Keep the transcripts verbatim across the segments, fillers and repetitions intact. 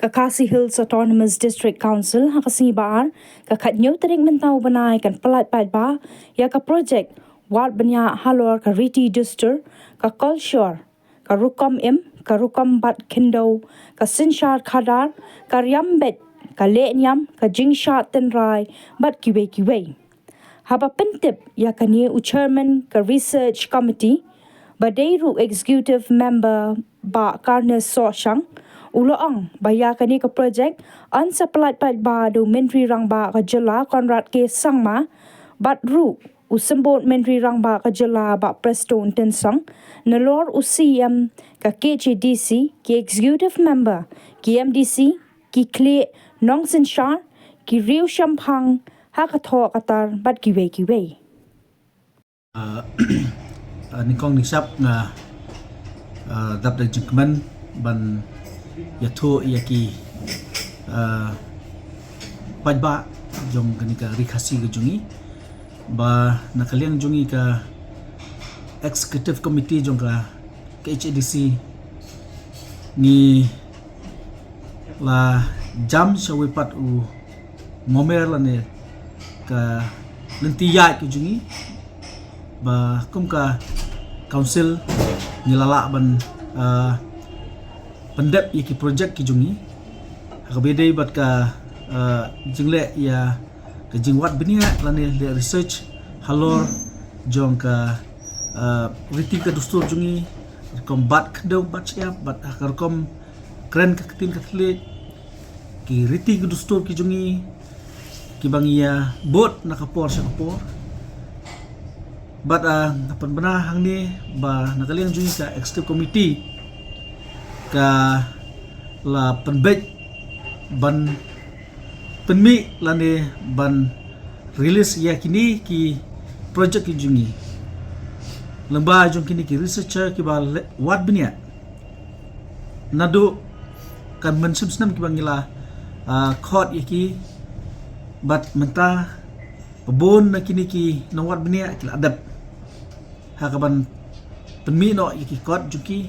Ka Khasi Hills Autonomous District Council ha ka sngi Ba-ar, ka khathynñiew tarik mynta u bnai, kan pyllait paidbah ïa ka projek wad bniah halor ka riti dustur, ka kolshor, ka rukom im, ka rukom bat khyndew, ka synshar khadar, ka riam beit, ka leh niam, ka jingshad tynrai bad kiwei kiwei. Haba pyntip ïa kane u Chairman ka Research Committee, ba dei ruh Executive Member, Bah Carnes Sohshang, u la ong ba ïa kane ka projek yn sa pyllait paidbah da u Myntri Rangbah ka jylla Conrad K Sangma, bad ruh u Symbud Myntri Rangbah ka jylla Bah Prestone Tynsong, nalor u C M, ka K H A D C, ki Executive Member, ki M D C, ki khlieh nongsynshar, ki riew shemphang ha ka thoh ka tar bad kiwei kiwei. Ah, ah, nyngkong nyngshap nga, ah, dap da jingkmen ban ïathuh ïa ki, ah, paidbah jong kane ka Ri Khasi ka jong ngi, ba na ka liang jong ngi ka Executive Committee jong ka K H A D C, ngi la jam shawei pat u momer lane ka lynti ïaid ka jong ngi, ba kum ka council ngi la lah ban, ah, pyndep ïa ki projek ki jong ngi ha kaba ïadei bad ka, ah, jingleh ïa ka jingwad bniah lane leh research halor jong ka, ah, riti ka dustur jong ngi, rukom bat khyndew, bat shyiap, bad ha ka rukom kren ka ktien ka thylliej, ki riti ki dustur ki jong ngi kiba ngi ïa bud na ka por sha ka por. Bad, ah, nga pynbna hangne ba na ka liang jong ngi ka Executive Committee ka la pynbeit ban pynmih lane ban release ïa kine ki projek ki jong ngi lyngba jong kine ki researcher kiba leh wad bniah. Naduh ka mynshem snem kiba ngi la, ah, khot ïa ki, bad mynta ba bun na kine ki nongwad bniah ki la dep ha kaban pynmih noh ïa ki kot jong ki.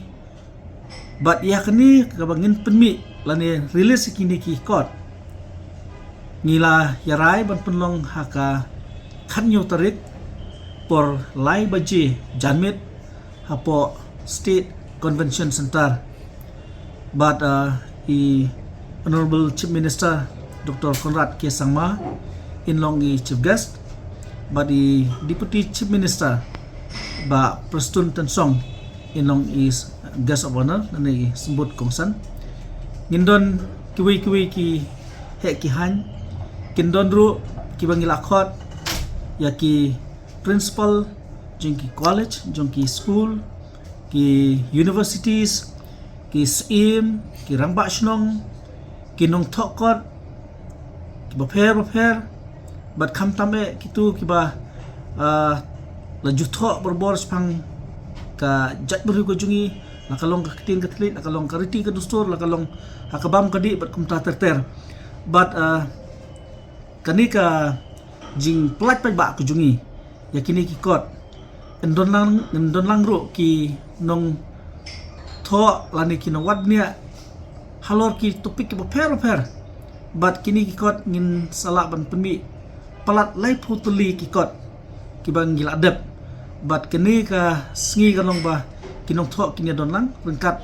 Bad ïa kane kaba ngin pynmih lane release ïa kine ki kot, ngi la ïarai ban pynlong ha ka khathynñiew tarik por lai baje janmiet hapoh State Convention Centre. Bad, ah, i Honorable Chief Minister Doctor Conrad K Sangma in long i chief guest, bad i Deputy Chief Minister Bah Prestone Tynsong in long i s-, guest of honour, lane i symbud kongsan. Ngin don kiwei kiwei ki heh ki haiñ, kin don ruh kiba ngi la khot ïa ki principal jong ki college, jong ki school, ki universities, ki syiem, ki rangbah shnong, ki nongthoh kot kiba pher ba pher, bad khamtam eh kito kiba, ah, la ju thoh barabor shaphang ka jaitbynriew ka jong ngi, la ka long ka ktien ka thylliej, la ka long ka riti ka dustur, la ka long ha ka bam ka dih bad kumta ter ter. Bad, ah, kane ka jingpyllait paidbah ka jong ngi ïa kine ki kot, yn don lang, yn don lang ruh ki nongthoh lane ki nongwad bniah halor ki topic kiba pher ba pher. Bad kine ki kot ngin sa lah ban pynmih palat laiphew tylli ki kot kiba ngi la dep. Bad kane ka sngi ka long ba ki nongthoh kin ïa don lang ryngkat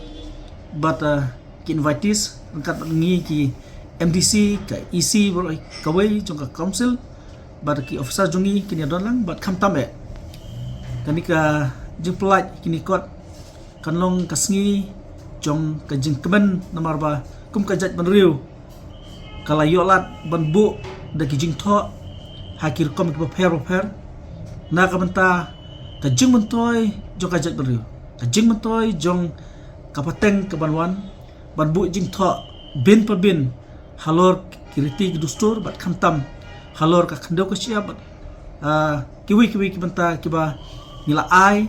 bad, ah, ki invitees ryngkat bad ngi ki M D C, ka E C baroh kawei jong ka council, bad ki officer jong ngi kin ïa don lang, bad khamtam eh kane ka jingpyllait kine kot kan long ka sngi jong ka jingkmen, namar ba kum ka jaitbynriew ka la ïoh lad ban buh da ki jingthoh ha ki rukom kiba pher ba pher na ka bynta ka jingmyntoi jong ka jaitbynriew, ka jingmyntoi jong ka pateng kaban wan, ban buh jingthoh bin pa bin halor ki riti ki dustur bad khamtam halor ka khyndew ka shyiap bad, ah, kiwei kiwei ki bynta kiba ngi la ai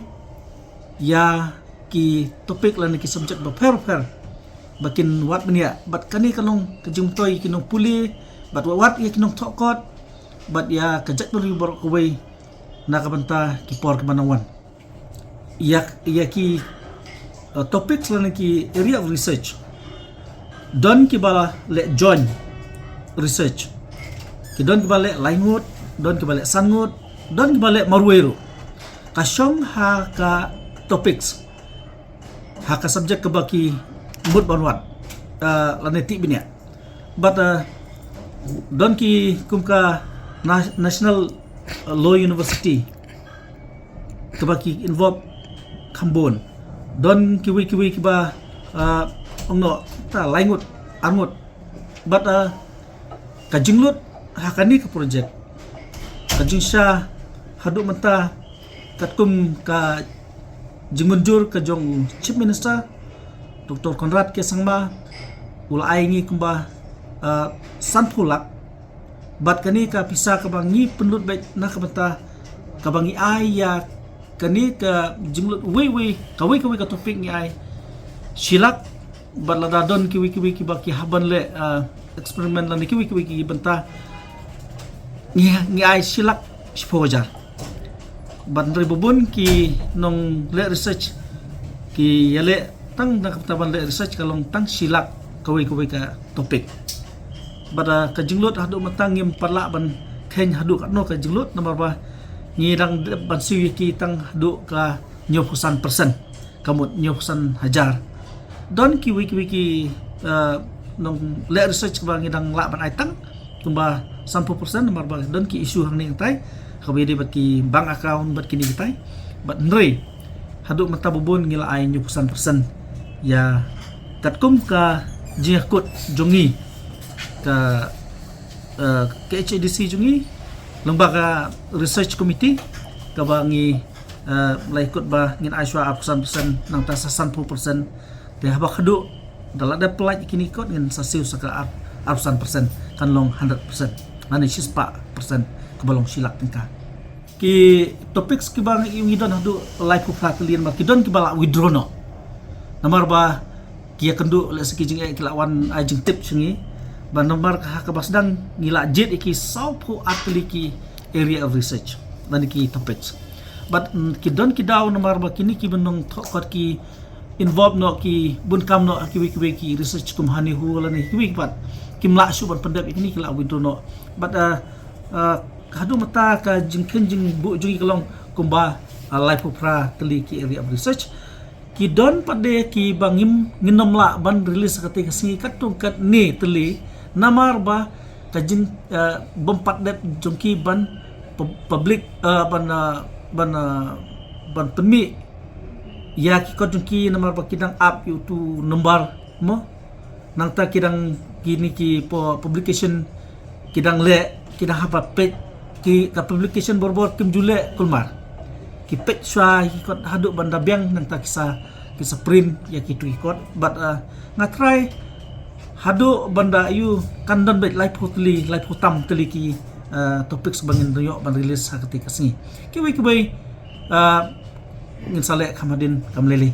ïa ki topic lane ki subject ba pher ba pher ba kin wad bniah. Bad kane ka long ka jingmyntoi ïa ki nongpule bad wat wat ïa ki nongthoh kot bad ïa ka jaitbynriew baroh kawei na ka bynta ki por kiba nang wan. Ïa, ïa ki, uh, topics lane ki area of research Don kiba leh joint research, ki don kiba leh lai ngut, don kiba leh san ngut, don kiba leh marwei ruh. Ka shong ha ka topics, ha ka subject kaba ki mut ban wad, uh, lane tip bniah. But uh, don ki kum ka na- National Law University kaba ki involve kham bun. Don kiwei kiwei kiba uh, ong noh ta lai ngut, ar ngut. But uh, ka jinglut ha kane ka project, ka jingshisha haduh mynta, katkum ka jingmynjur ka jong Chief Minister Doctor Conrad K Sangma, u la ai ngi kumba uh, sanphew lak. Bad kane ka pisa kaba ngi pynlut beit na ka bynta kaba ngi ai ïa kane ka jinglut wei wei, kawei kawei ka topic ngi ai shi lak. Bad lada don kiwei kiwei kiba ki hap ban leh uh, experiment lane kiwei kiwei ki bynta, ngi, ngi ai shi lak shiphew hajar. Bad hynrei ba bun ki nongleh research ki ïaleh tang na ka bynta ban leh research ka long tang shi lak kawei kawei ka topic. Bad uh, ka jinglut haduh mynta ngim pat lah ban kheiñ haduh katno ka jinglut, namar ba ngi dang dep ban siew ïa ki tang haduh ka hynñiewphew san percent, ka mut hynñiewphew san hajar. Don kiwei kiwei ki uh, nongleh research kaba ngi dang lah ban ai tang kumba sanphew percent, namar ba don ki issue hangne hangtai kaba ïadei bad ki bank account bad kine kitai. Bad hynrei haduh mynta ba bun ngi la ai hynñiewphew san percent ïa katkum ka jingïakut jong ngi, ka uh, K H A D C jong ngi lyngba ka research committee, kaba ngi uh, la ïakut ba ngin ai shuwa arphew san percent, nangta sa sanphew percent. Te haba khadduh da la dep pynlait kine ki kot, ngin sa siew sa ka ar- arphew san percent, kan long hundred percent lane shispah percent, kaba long shi lak tyngka. Ki topics kiba ngi, ngi don haduh laiphew phra tylli, namar ki don kiba la withdraw noh. Namar ba ki ïakynduh lehse ki jingeh, ki la wan ai jingtip sha ngi. Bad namar ka ha kaba sdang ngi la jied ïa ki sawphew ar tylli ki area of research lane ki topics. Bad mm, ki don ki daw namar ba kine kiba nongthoh kot ki involve noh, ki bun kam noh ha kiwei kiwei ki research kum ha NEHU lane kiwei pat, kim lah shuh ban pyndep ïa kine, ki la withdraw noh. Bad uh, uh, haduh mynta ka jingkheiñ jingbuh jong ngi ka long kumba uh, laiphew phra tylli ki area of research. Ki don pat de kiba ngim, ngin ym lah ban release ha katei ka sngi katto katne tylli, namar ba ka jing uh, bym pat dep jong ki ban pub- public uh, ban uh, ban uh, ban pynmih ïa ki kot jong ki, namar ba ki dang ap ïa utu number mo. Nangta ki dang, kine ki pu- publication ki dang leh, ki dang hap ban peit, ki ka publication borbor kim ju leh kulmar. Ki peit shuwa ïa ki kot haduh ban da biang, nangta ki sa, ki sa print ïa kitu ki kot. Bad uh, nga try haduh ban da ïoh kan don beit laiphew tylli, laiphew tam tylli ki uh, topics ba ngin ïoh ban release ha katei ka sngi. Kiwei kiwei uh, ngin sa leh kham hadien kham lei lei.